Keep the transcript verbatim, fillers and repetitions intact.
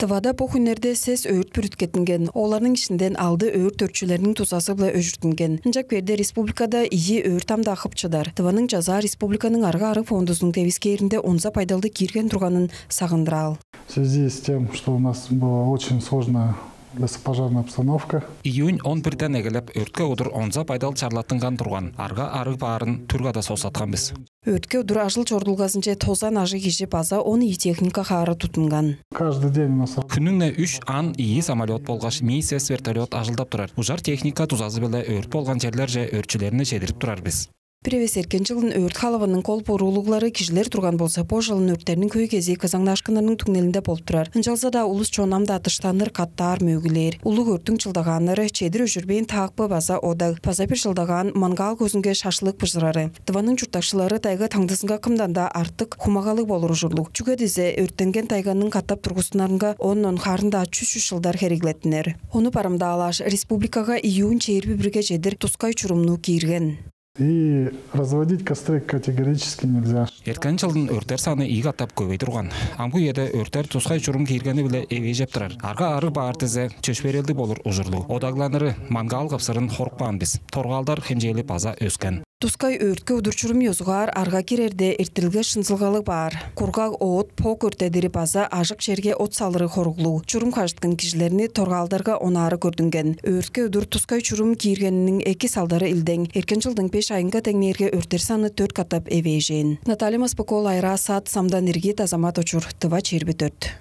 Тывада бо хүннерде сес өрт бүрүткеттинген, оларның иштинден алды өрт өртчүлерниң дузазы-биле өжүртүнген. Ынчап кээрде республикада ийи өрт ам-даа хып чыдар. Тываның Чазаа Республиканың арга-арыг фондузунуң девискээринде онза байдалды киирген турганын сагындыраал. В связи с тем, что у нас была очень сложная лесопожарная обстановка. Июнь он бирден эгелеп өртке удур онза байдал чарлаттынган турган, арга-арыг баарын түр када соксаткан бис. Өртке удур ажыл чорудулгазынче тозан ажыг кижи база он ийи техника хаара туттунган. Каждый день у нас... Хүннүң-не үш Ан ийи самолет болгаш Ми сес вертолет ажылдап турар. Ужар техника дузазы-биле өрт болган черлерже өртчүлерни чедирип турар бис. Бир эвес эрткен чылын өрт халавының кол буруулуглары кижилер турган болза, бо чылын өрттерниң хөй кезии кызаңнаашкыннарның түңнелинде болуп турар. Ынчалза-даа улус чон ам-даа дыштаныр, каттаар, мөөгүлээр. Улуг өрттүң чылдагааннары чедир өжүрбээн таакпы база одаг, база бир чылдагаан мангал көзүнге шашлык быжырары. Тываның чурттакчылары тайга таңдызынга кымдан-даа артык хумагалыг болур ужурлуг. Чүге дизе өрттенген тайганың катап тургустунарынга он-он, харын-даа чүс-чүс чылдар хереглеттинер. Ону барымдаалааш, республикага июнь чээрби бирге чедир тускай чурумну киирген. И разводить костры категорически нельзя. Эрткен чылдың өрттер саны ийи катап көвей турган. Амгы үеде өрттер тускай чурум кииргени-биле эвээжеп турар. Арга-арыг баар дизе, чөпшээрелдиг болур ужурлуг. Одагланыры, мангал кыпсырын хорукпаан бис. Торгаалдар хемчээли база өскен. Тускай өртке удур чурум ёзугаар арга кирерде эртирилге шынзылгалыг баар. Кургаг оът, пок өрттедири база ажык черге от салыры хоруглуг. Чурум хажыткан кижилерни торгаалдарга онаары көрдүнген. Өртке удур тускай чурум кииргениниң эки салдары илдең. Эрткен чылдың беш айынга деңнээрге өрттер саны дөрт катап эвээжээн. Наталья Маспык-оол, Айраа Сат, Самдан Иргит, Азамат Очур, Тыва чээрби дөрт.